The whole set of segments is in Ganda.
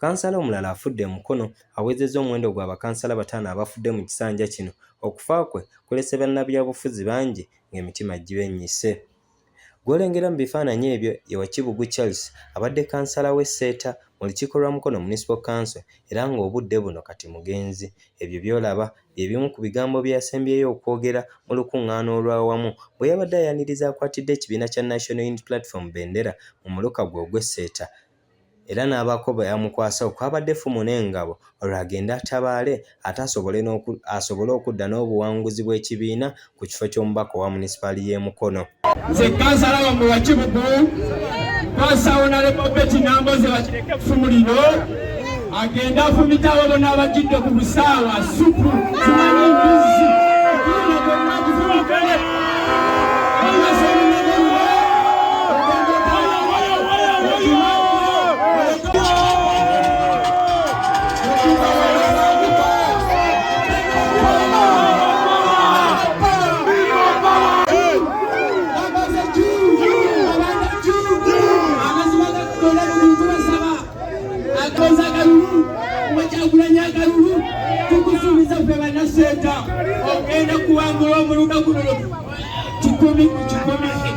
Kansala omulala afudde e Mukono awezezza omuwendo gwa bakansala bataano abafudde mu kisanja kino. Okufa kwe kulese bannabyabufuzi bangi ng'emitima gibennyise. Gw'olengera mu bifaananyi ebyo ye Wakibugu Charles abadde kansala w'e Sseeta mu lukiiko lwa Mukono Municipal Council era ng'obudde buno kati mugenzi. Ebyo by'olaba bye bimu ku bigambo bye yasembyeyo okwogera mu lukungaana olw'awamu bwe yabadde ayaniriza akwatidde ekibiina kya National Unity Platform bendera mu muluka gwe ogw'e Sseeta era n'abaako be yamukwasa okwabadde effumu n'engabo olwo agende atabaale ate asobole asobole okudda n'obuwanguzi bw'ekibiina ku kifo ky'omubaka owa munisipaali y'e Mukono. Nze kansala wammwe wa Kibugu nkwasa Honorable Betty Nambooze bakireke effumu lino agende afumite abo bonna abajjidde ku busaawa supu simanyi mbizzi Tukusuubiza ffe bannaseeta ogenda kuwangula omuluka guno 100%.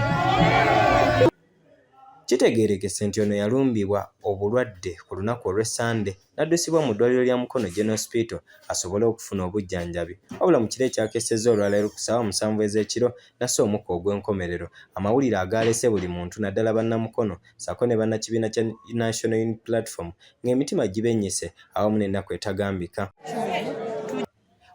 Kitegeerekese nti ono yalumbibwa obulwadde ku lunaku olw'e Ssande n'addusibwa mu ddwaliro lya Mukono General Hospital asobole okufuna obujjanjabi wabula mu kiro ekyakeesezza olwaleero ku ssaawa 7 ez'ekiro n'assa omukka ogw'enkomerero amawulire agaalese buli muntu naddala bannamukono ssaako ne bannakibiina kya National Unity Platform ng'emitima gibennyise awamu n'ennaku etagambika.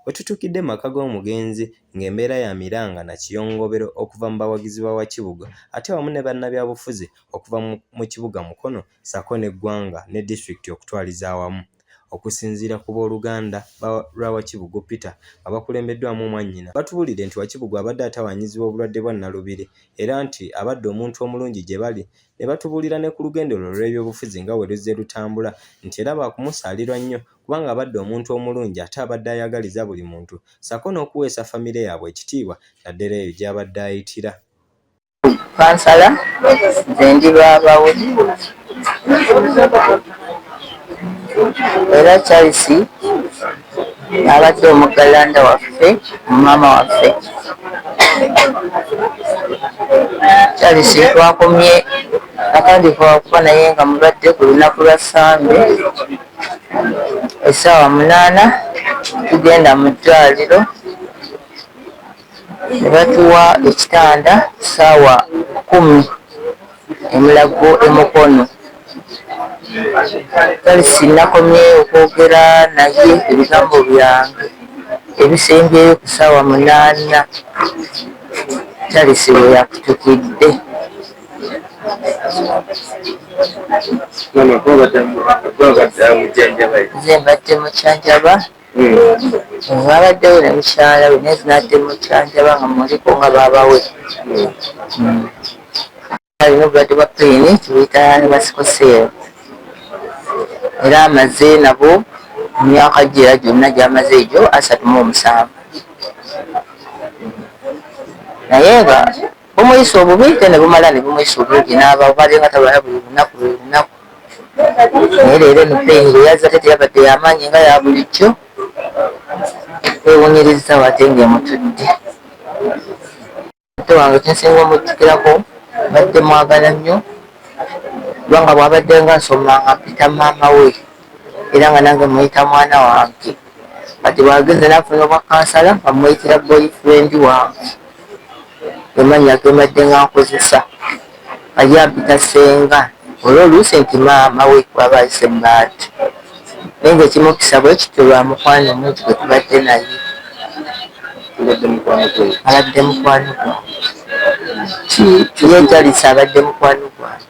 We tutuukidde mu maka g'omugenzi ng'embeera ya miranga na kiyongobero okuva mu bawagizi ba Wakibuga ate wamu ne bannabyabufuzi okuva mu kibuga Mukono ssaako n'eggwanga ne disitulikiti okutwaliza awamu. Okusinziira ku booluganda lwa Wakibugu Peter nga bakulembeddwamu mwannyina batubuulidde nti Wakibugu abadde atawaanyizibwa obulwadde bwa Nnalubiri era nti abadde omuntu omulungi gye bali ne batubuulira ne ku lugendo lwe olw'ebyobufuzi nga bwe luzze lutambula nti era baakumusaalirwa nnyo kubanga abadde omuntu omulungi ate abadde ayagaliza buli muntu ssaako n'okuweesa famire yaabwe ekitiibwa naddala eyo gy'abadde ayitira. Kansala nze ndi baaba we era Charles abadde omuggalanda waffe maama waffe. Charles twakomye atandika okuba naye nga mulwadde ku lunaku lwa Ssande essaawa 8 tugenda mu ddwaliro ne batuwa ekitanda ssaawa 10 e Mulago e Mukono. Charles nakomye okwogera naye ebigambo byange ebisembyeyo ku ssaawa 8 Charles we yakutukidde. Nze mbadde mukyanjaba babaddewo ne mukyala we naye zinadde mukyanjaba nga muliko nga baaba we. Alina obulwadde bwa peyini tubuyita ne basikoseero era amaze nabo emyaka gye era gyonna gy'amaze egyo 37 naye nga bumuyisa obubi ate ne bumala ne bumuyisa obulungi n'aba obadde nga talwala buli lunaku buli lunaku naye leero eno peyini bwe yazze ate teyabadde y'amaanyi nga ya bulijjo twewunyiriza ate ng'emutudde. Muto wange kyensinga omujjukirako mbadde mwagala nnyo kubanga bw'abadde nga nsoma nga mpita maama we era nga nange muyita mwana wange kati bw'agenze n'afuna obwa kansala nga mmuyitira boyfriend wange emannya ge mbadde nga nkozesa nga ye ampita ssenga oba oluusi nti maama we bw'aba ayise mu bantu naye ng'ekimukisa bwe kityo lwa mukwano mungi gwe tubadde naye. Abadde mukwano gwange. Ye Charles abadde mukwano gwange.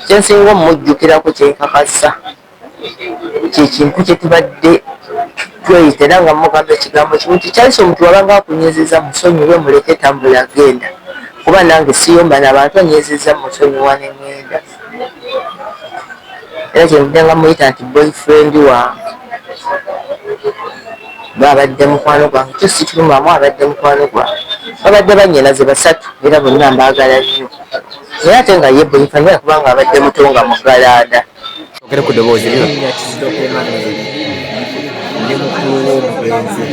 Kye nsinga omujjukirako kye nkakasa kye kintu kye tubadde tweyita era nga mugamba ekigambo kimu nti Charles omuntu wabanga akunyezeza musonyiwe muleke tambula genda kuba nange siyomba na bantu anyezeza musonyiwa ne ŋŋenda era kyenvudde nga muyita nti boyfriend wange babadde mukwano gwange kyo sikirumamu abadde mukwano gwange babadde bannyinaze basatu era bonna mbaagala nnyo naye ate nga ye boyfriend kubanga abadde muto nga muggalanda. Ogere ku ddoboozi lyo. Erinnya Kizito Emmanuel, ndi mukulu w'omugenzi.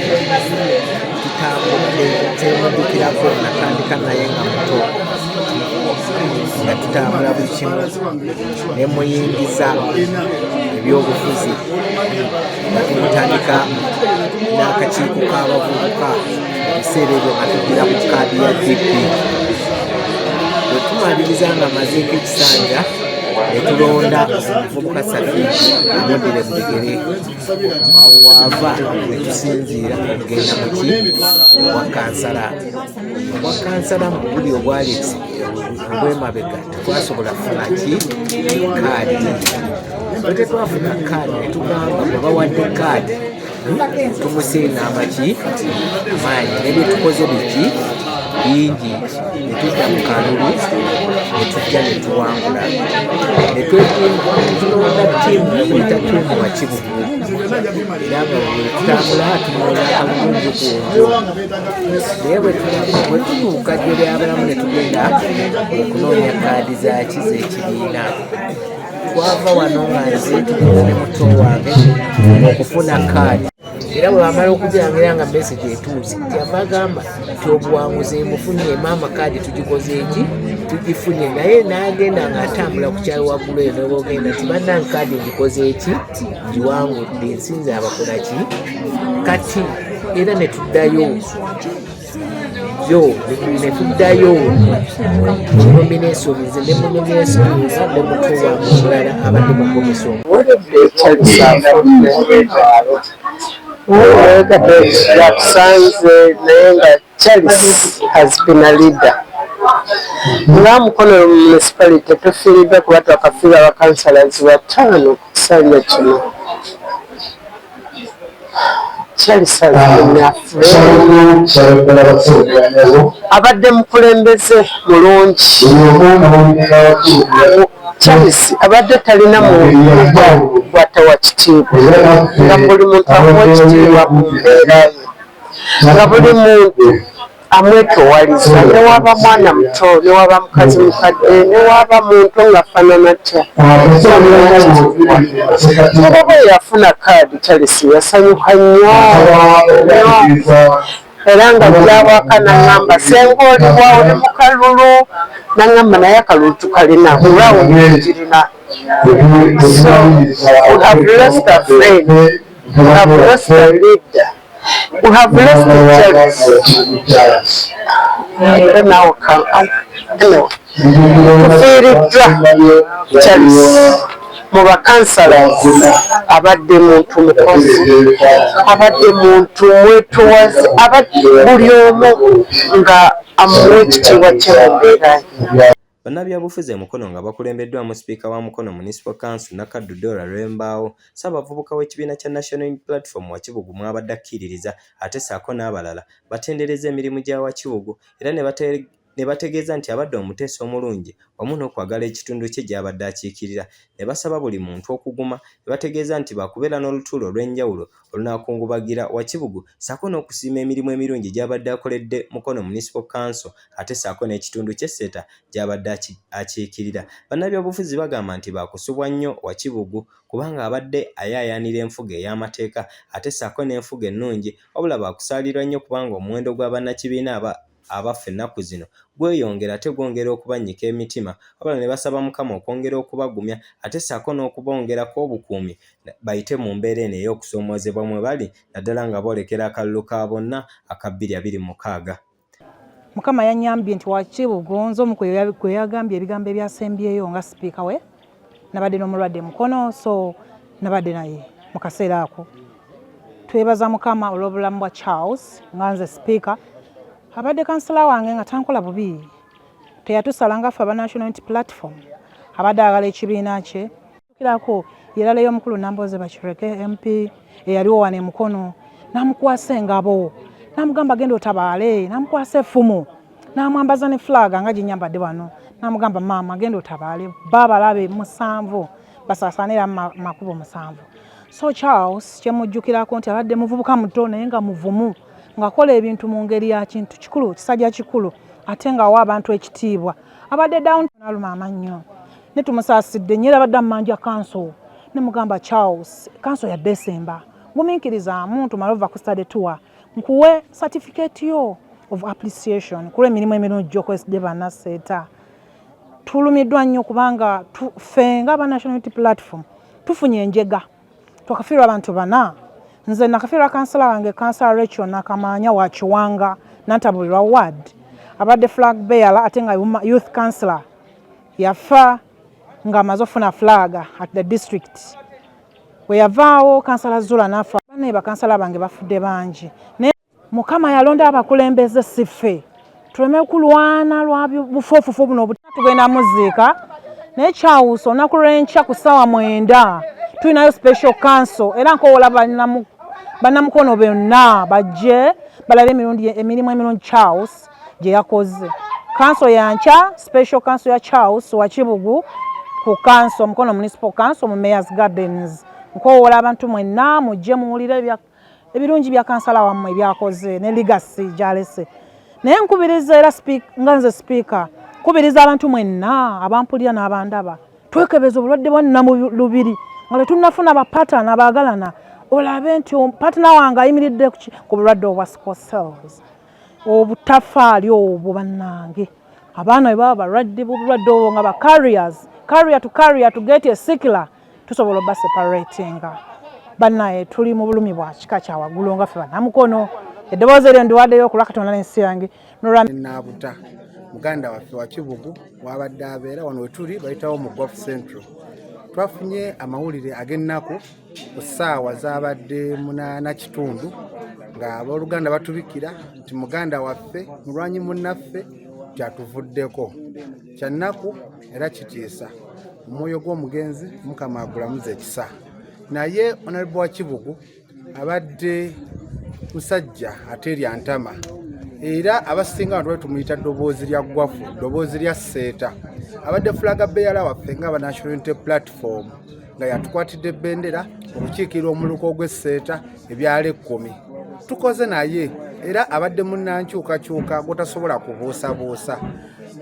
Tutambudde, kyemujjukirako natandika naye nga muto, nga tutambula buli kimu, ne muyingiza ebyobufuzi nga tumutandika n'akakiiko k'abavubuka mu biseera ebyo nga tugira ku kaadi ya DP. Bwe tumaliriza nga mazeeko ekisanja ne tulonda omuvubuka Safi amuddire mu bigere, awo waava ne tusinziira okugenda muki obwa kansala. Obwa kansala mu buli obwali obw'emabega tetwasobola kufuna ki kaadi. Bwe tetwafuna kaadi ne tugamba bwe bawadde kaadi tumuseena amaki maanyi ne byetukoze biki bingi, ne tudda mu kalulu ne tujja ne tuwangula ne tulonda ttiimu ne muyita ttiimu Wakibugu, era nga bwe tutambula tunoonya akalulu ku nju. Naye bwe tutuuka ddyo lyabalamu ne tugenda okunoonya kaadi zaaki z'ekibiina, twava wano nga nze tugenda ne muto wange okufuna kaadi, era bwe bamala okugirangira nga message etuuse kyava agamba nti obuwanguzi emufunye maama, kaadi tugikoze eki tugifunye, naye n'agenda ng'atambula ku kyalo waggulu eyo nobogenda nti bannange kaadi ngikoze eki ngiwangudde nsinze abakola ki kati, era ne tuddayo yo ne tuddayo nomination, nze ne munomination ne muto wange omulala abadde mu gomesi omu. Yatusanze naye nga Charles has been a leader. Nga Mukono Municipality tufiiriddwa kuba twakafiirwa abakansalazi bataano ku kisanja kino. Charles has been a friend, abadde mukulembeze mulungi. Charles abadde talina muntu gwatawa kitiibwa, nga buli muntu amuwa ekitiibwa mu mbeera ye, nga buli muntu amwetowaliza, newaba mwana muto, newaba mukazi mukadde, newaba muntu ng'afaanana tya. Era bwe yafuna kaadi Charles yasanyuka nnyo nnyo, era nga gyawaka naŋŋamba, "Senga oliwa? Oli mu kalulu?" Naŋŋamba, "Naye akalulu tukalina, olwawundi tugirina." So we have lost a friend, we have lost a leader, we have lost Charles. I don't know how anyway, tufiiriddwa Charles. Mu bakansala abadde muntu mukozi, abadde muntu mwetowaze, abadde buli omu nga amuwa ekitiibwa kye mu mbeera ye. Bannabyabufuzi e Mukono nga bakulembeddwamu sipiika wa Mukono Municipal Council Nakaddu Dora Lwembaawo, Ssaabavubuka w'ekibiina kya National Unity Platform Wakibugu mw'abadde akkiririza ate ssaako n'abalala, batendereza emirimu gya Wakibugu era ne bategeeza nti abadde omuteesa omulungi wamu n'okwagala ekitundu kye gy'abadde akiikirira, ne basaba buli muntu okuguma, ne bategeeza nti baakubeera n'olutuula olw'enjawulo olunaakungubagira Wakibugu ssaako n'okusiima emirimu emirungi gy'abadde akoledde Mukono Municipal Council ate ssaako n'ekitundu ky'e Sseeta gy'abadde akiikirira. Bannabyabufuzi bagamba nti baakusubwa nnyo Wakibugu kubanga abadde ayaayaanira enfuga ey'amateeka ate ssaako n'enfuga ennungi, wabula baakusaalirwa nnyo kubanga omuwendo gwa bannakibiina abafa ennaku zino gweyongera ate gwongera okubannyika emitima, wabula ne basaba Mukama okwongera okubagumya ate ssaako n'okubongerako obukuumi bayite mu mbeera eno ey'okusoomoozebwa mwe bali, naddala nga boolekera akalulu ka bonna aka 2026. Mukama yanyambye nti Wakibugu nze omu kwe yagambye ebigambo ebyasembyeyo nga sipiika we. Nabadde n'omulwadde Mukono, so nabadde naye mu kaseera ako. Twebaza Mukama olw'obulamu bwa Charles. Nga nze sipiika, abadde kansala wange nga tankola bubi, teyatusala nga ffe aba National Unity Platform. Abadde ayagala ekibiina kye kirako yerala ey'omukulu Namboze Bakireke MP eyaliwo wano emukono, namukwasa engabo, namugamba, "Genda otabaale," namukwasa effumu, namwambaza ne flag nga ginyambadde wano, namugamba, "Maama, genda otabaale babalabe musanvu basaasaanira makubo musanvu." So Charles kyemujjukirako nti abadde muvubuka muto naye nga muvumu, ng'akola ebintu mu ngeri ya kintu kikulu, kisajja kikulu, ate ng'awa abantu ekitiibwa. Abadde down, naluma amannyo ne tumusaasidde nnyo, era abadde amumanja kanso. Ne mugamba Charles, kanso ya December gumiikirizaamu tumale ova ku study tour nkuwe certificate yo of appreciation kulwa emirimu emirungi gy'okozedde bannaseeta. Tulumiddwa nnyo kubanga ffe nga aba National Unity Platform tufunye enjega, twakafiirwa abantu bana. Nze nakafiirwa kansala wange, Kansala Rachel Nakamaanya wa Kiwanga Nantabulirwa ward, abadde flag bearer ate nga youth councillor, yafa ng'amaze ofuna flag at the district. We yavaawo, Kansala Zula n'afa. Banaye bakansala bange bafudde bangi, naye Mukama yalonda abakulembeze, si ffe. Tuleme kulwana lwa bufuufufu buno. Tugenda muziika naye Charles olunaku lw'enkya ku ssaawa 9 tulinayo special council, era nkoowola bannamukono bonna bajje balabe emirimu emirungi Charles gye yakoze. Council yankya, special council ya Charles Wakibugu ku council, Mukono Municipal Council, mu Mayors Gardens. Nkoowola abantu mwenna mujje muwulire ebirungi bya kansala wammwe ebyakoze ne legacy gyalese. Naye nkubiriza era nga nze sipiika, nkubiriza abantu mwenna abampulira n'abandaba, twekebeza obulwadde bwa nnamulubiri nga tetunnafuna bapatana abaagalana, olabe nti partner wange ayimiridde ku bulwadde obwa sickle cells. Obutafaali obwo bannange, abaana bwe baba balwadde b'obulwadde obwo nga ba carriers, carrier to carrier to get a sickler, tusobola oba separatinga. Bannaye, tuli mu bulumi bwa kika kya waggulu nga ffe bannamukono. Eddoboozi eryo ndiwaddeyo okulwa Katonda n'ensi yange. Naabuta muganda waffe Wakibugu wabadde abeera wano wetuli bayitawo mu Golf Central. Twafunye amawulire ag'ennaku ku ssaawa zabadde 8:15 nga abooluganda batubikira nti muganda waffe, mulwanyi munnaffe, kyatuvuddeko. Kyannaku era kitiisa. Omwoyo gw'omugenzi Mukama agulamuza ekisa. Naye Honorable Wakibugu abadde musajja ateerya ntama, era abasinga abantu bali tumuyita ddoboozi lya ggwafu, ddoboozi lya Sseeta. Abadde flag bearer waffe nga aba National Unity Platform, nga yatukwatidde bendera okukiikirira omuluka ogw'Esseeta, ebyalo 10 tukoze naye, era abadde munnankyukakyuka gwotasobola kubuusabuusa.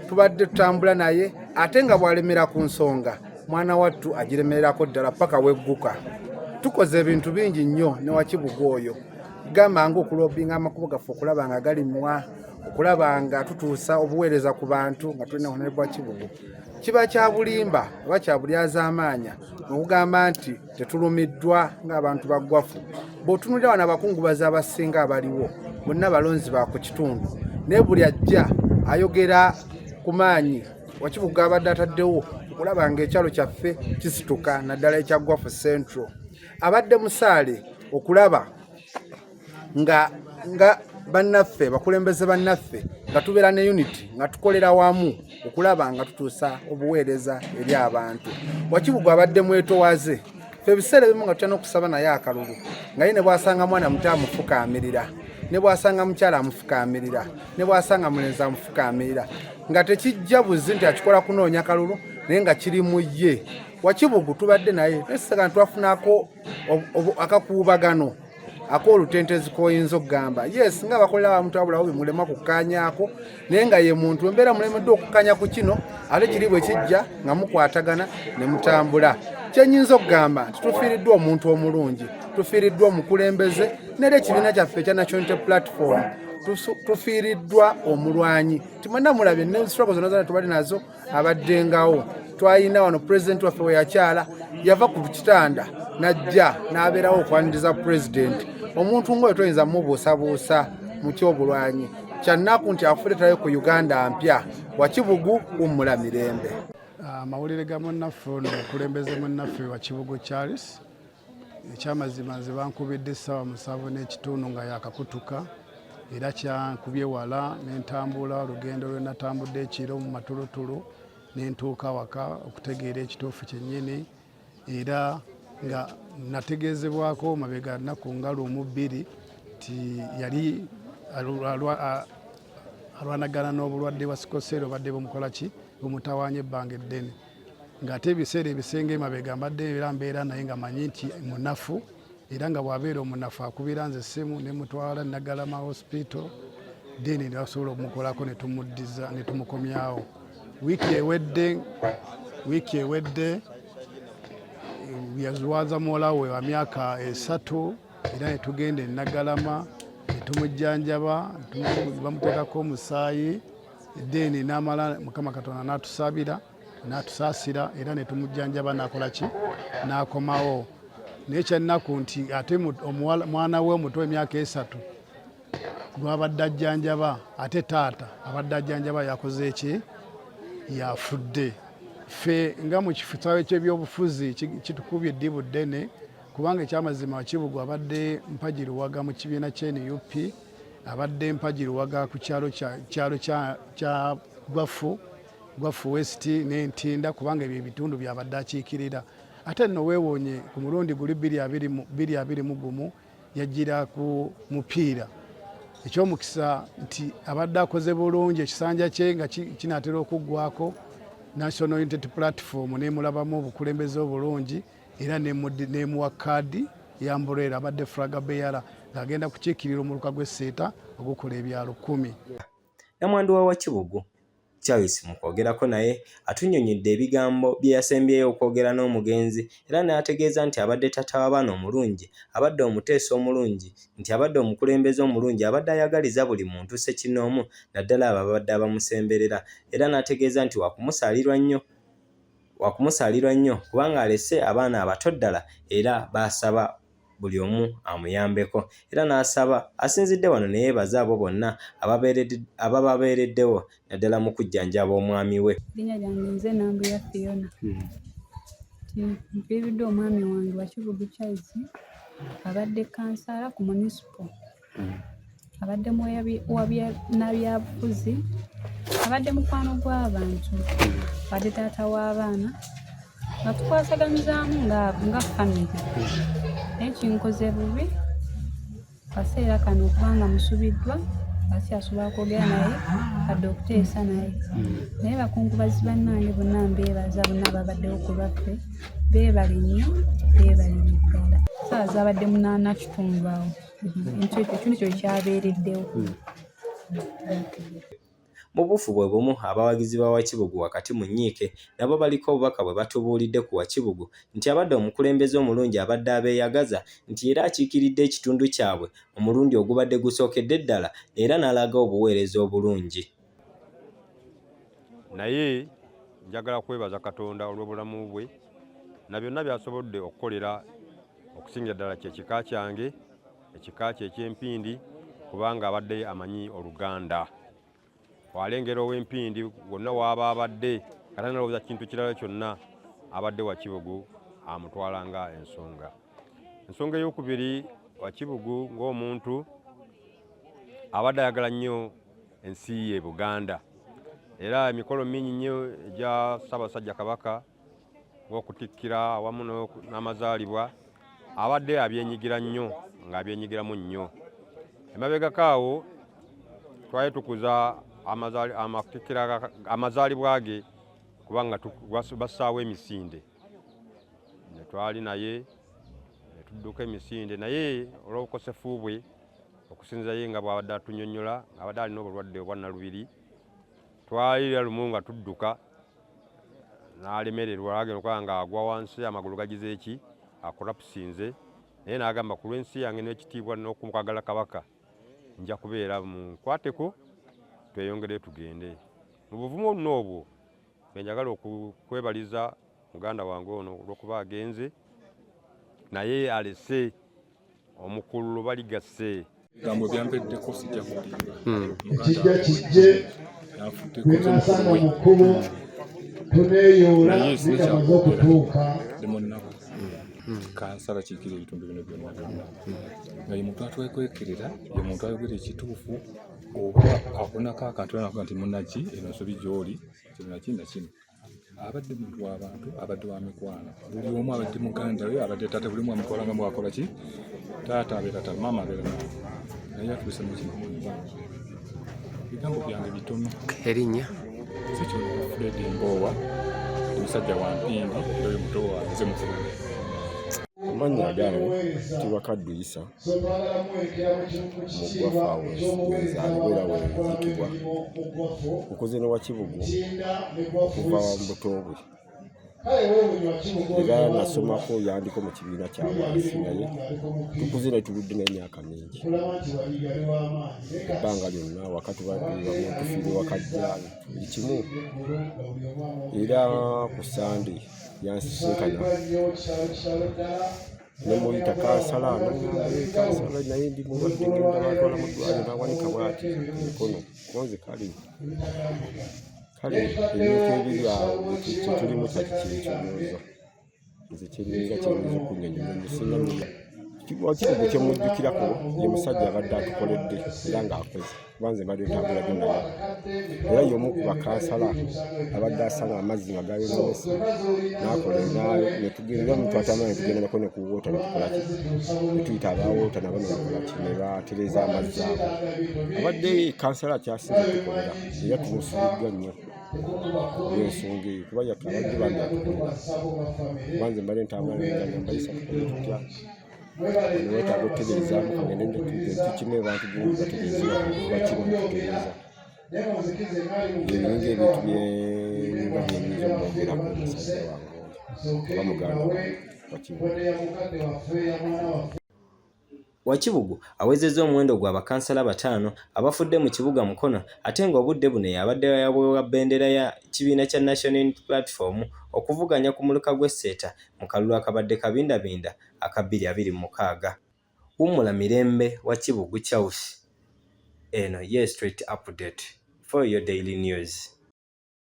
Tubadde tutambula naye, ate nga bw'alemera ku nsonga, mwana wattu agiremererako ddala paka wegguka. Tukoze ebintu bingi nnyo ne Wakibuga oyo, gamba nga okulobinga amakubo gaffe okulaba nga galimwa, okulaba nga tutuusa obuweereza ku bantu nga tulina Honorable Wakibugu. Kiba kya bulimba oba kya bulyazaamaanya okugamba nti tetulumiddwa ng'abantu ba Ggwafu. Bw'otunuulira wano, abakungubazi abasinga abaliwo bonna balonzi ba ku kitundu, naye buli ajja ayogera ku maanyi Wakibuga abadde ataddewo okulaba ng'ekyalo kyaffe kisituka, naddala ekya Ggwafu Central. Abadde musaale okulaba nga bannaffe, bakulembeze bannaffe, nga tubeera ne unity, nga tukolera wamu okulaba nga tutuusa obuweereza eri abantu. Wakibugu abadde mwetowaze. Fe ebiseera ebimu nga tutya n'okusaba naye akalulu, nga ye ne bw'asanga mwana muto amufukaamirira, ne bw'asanga mukyala amufukaamirira, ne bw'asanga mulenzi amufukaamirira, nga tekijja buzi nti akikola kunoonya kalulu, naye nga kiri mu ye. Wakibugu tubadde naye nesega twafunako akakuubagano ak'olutentezi koyinza okugamba yes nga bakolera abantu abulawo bemulema kukkaanyaako, naye nga ye muntu embeera mulemeddwa okukkanya ku kino, ate kiri bwe kijja nga mukwatagana ne mutambula. Kyenyinza okugamba nti tufiiriddwa omuntu omulungi, tufiiriddwa omukulembeze, nera ekibiina kyaffe ekya National Unity Platform tufiiriddwa omulwanyi. Timwenna mulabye ne struggle zonna zonna tubali nazo, abaddengawo. Twalina wano pulezidenti waffe we yakyala, yava ku kitanda najja n'abeerawo okwaniriza pulezidenti. Omuntu ng'oyo toyinza mubuusabuusa mu kyobulwanyi. Kyannaku nti afudde ku Uganda mpya. Wakibugu, wummula mirembe. Amawulire ga munnaffe ono, omukulembeze munnaffe Wakibugu Charles, ekyamazima nze bankubidde essaawa 7:30 nga yakakutuka, era kyankubye wala nentambula olugendo lwe natambudde ekiro mu matulutulu nentuuka waka okutegeera ekituufu kyennyini. Era nga nategeezebwako mabega nnaku nga lumu bbiri nti yali alwanagana n'obulwadde bwa sickle cell obadde bumukola ki, bumutawaanya ebbanga eddene, ng'ate ebiseera ebisenga emabega mbadde era mbeera naye nga manyi nti munafu, era nga bw'abeera omunafu akubira nze essimu ne mutwala Nagalama Hospital, then ne basobola okumukolako ne tumuddiza ne tumukomyawo. Wiiki ewedde Yazwaza muwala we wa myaka 3 era ne tugenda e Naggalama ne tumujjanjaba, bamuteekako omusaayi, then n'amala Mukama Katonda n'atusabira n'atusaasira era ne tumujjanjaba n'akola ki, n'akomawo. Naye kyannaku nti ate mwana we omuto emyaka 3 gwabadde ajjanjaba, ate taata abadde ajjanjaba yakoze ki, yafudde. Ffe nga mu kisaawe ky'ebyobufuzi kitukubye eddibu ddene, kubanga ekyamazima Kibugu abadde mpagi luwaga mu kibiina kya NUP, abadde mpagi luwaga ku kyalo kya Gwafu, Gwafu West n'Entinda, kubanga ebyo ebitundu byabadde akiikirira. Ate nno weewuunye ku mulundi guli 2021 yajjira ku mupiira. Ekyomukisa nti abadde akoze bulungi, ekisanja kye nga kinaatera okuggwako, National Unity Platform n'emulabamu obukulembeze obulungi era n'emuwa kaadi ya umbrella, abadde flag bearer ng'agenda kukiikirira omuluka gw'Esseeta ogukola ebyalo 10. Namwandu wa Wakibugu Charles mu kwogerako naye atunnyonnyodde ebigambo bye yasembyeyo okwogera n'omugenzi era n'ategeeza nti abadde taata w'abaana omulungi, abadde omuteesa omulungi, nti abadde omukulembeze omulungi, abadde ayagaliza buli muntu ssekinnoomu naddala abo ababadde abamusemberera, era n'ategeeza nti wakumusaalirwa nnyo kubanga alese abaana abato ddala era baasaba buli omu amuyambeko, era n'asaba asinzidde wano ne yeebaza abo bonna abababeereddewo naddala mu kujjanjaba omwami we. Erinnya lyange nze Nambuya Fiona. Nfiiriddwa omwami wange Wakibugu Charles, abadde kansala ku municipal, abadde wa bannabyabufuzi, abadde mukwano gw'abantu, abadde taata w'abaana, nga tukwasaganyizaamu nga famire. Naye kinkoze bubi kaseera kano kubanga musubiddwa, akyasobola kwogera naye wadde okuteesa naye. Naye bakungubazi bannange bonna mbeebaza, bonna ababaddewo ku lwaffe, beebale nnyo, beebalire ddala. Ssaawa zaabadde 8:15 awo, ekintu kyo kyabeereddewo. Mu buufu bwe bumu abawagizi ba Wakibugu wakati mu nnyiike nabo baliko obubaka bwe batubuulidde ku Wakibugu nti abadde omukulembeze omulungi, abadde abeeyagaza, nti era akiikiridde ekitundu kyabwe omulundi ogubadde gusookedde ddala era n'alaga obuweereza obulungi. Naye njagala kwebaza Katonda olw'obulamu bwe na byonna by'asobodde okukolera, okusingira ddala kye kika kyange, ekika kye eky'Empindi, kubanga abadde amanyi Oluganda. Walengera ow'Empindi wonna waaba abadde nga tanalowooza kintu kirala kyonna, abadde Wakibugu amutwala nga ensonga. Ensonga ey'okubiri, Wakibugu ng'omuntu abadde ayagala nnyo ensi ye Buganda, era emikolo mingi nnyo egya Ssaabasajja Kabaka ng'okutikkira awamu n'amazaalibwa abadde abyenyigira nnyo, ng'abyenyigiramu nnyo. Emabegako awo twali tukuza amazaalibwa ge kubanga bassaawo emisinde, ne twali naye ne tudduka emisinde, naye olw'obukosefu bwe okusinziira ye nga bw'abadde atunyonnyola, ng'abadde alina obulwadde obwa Nalubiri, twalira lumu nga tudduka n'alemererwa, agenda okuba ng'agwa wansi, amagulu gagize eki akolapusinze, naye n'agamba ku lw'ensi yange n'ekitiibwa n'okwagala Kabaka nja kubeera mu nkwateko, tweyongere tugende. Mu buvumu nno obwo bwe njagala okwebaliza muganda wange ono olw'okuba agenze, naye alese omukululo baligasse. Ebigambo byampeddeko sijja kulimba. Ekijja kijje bwenaasanga mu kkubo tuneeyoola bigamaze okutuuka. Ndi munnaku kansala kiikira ebitundu bino byonna byonna, nga ye muntu atwekwekerera, ye muntu ayogera ekituufu, oba akunako akantu nakuga nti munaki eno nsobi gy'oli, kino naki nakino. Abadde muntu w'abantu, abadde wa mikwano, buli omu abadde muganda we, abadde taata, buli omu amutwala nga bwakola ki, taata abeera taata, maama abeera maama, naye atuuse mu kino. Ebigambo byange bitono. Erinnya sikino Fred Mboowa, omusajja wa Mpindi, oyo muto wange mukulu. Amannya agange ntibwa Kaddu Isa, mu Ggwafu awo wenzaalibwa era wenziikibwa. Nkuze ne Wakibugu okuva mu buto bwe. Era nasomako yandiko mu kibiina kya wansi naye tukuze naye tuludde naye emyaka mingi ebbanga lyonna waka tubamu tufiire wakajja buli kimu era ku sande yansisinkana nemuyita kansala nangamba kansala naye ndi mulwadde ngenda bantwala mu ddwaliro nawanika bwati emikono konze kale kale ebintu ebiri awo kyetulimu kyaki kyekyonoza nze kyenyinza kyenyinza okunyonyola nsinga wakibugu kyemujjukirako ye musajja abadde atukoledde era ng'akoze kuba nze mbadde ntambula gyo naye era y'omu ku bakansala abadde asanga amazzi nga gayonoonese n'akola netugenda omuntu atambula netugenda nako ne ku woota netukolaki netuyita abawoota nabo ne bakolaki ne batereeza amazzi ago abadde kansala akyasinze tukolera era tumusubiddwa nnyo olw'ensonga eyo kuba yaffe abadde bambi atukolera kuba nze mbadde ntambula nengamba mbayisa tukole tutya ono wetaaga okutegeezaamu kagende ntukime abantu gundi bategeezebwa kuba kimu kutegeeza ebyo ebintu byenga byenyinza okumwogerako omusajja wange oyo oba muganda wange wakimu. Wakibugu awezezza omuwendo gwa bakansala bataano abafudde mu kibuga Mukono ate ng'obudde buno y'abadde yaweebwa bendera ya kibiina kya National Unity Platform okuvuganya ku muluka gw'e Seeta mu kalulu akabadde kabindabinda aka 2026. Wummula mirembe Wakibugu Charles. Eno ye Street Update for your daily news.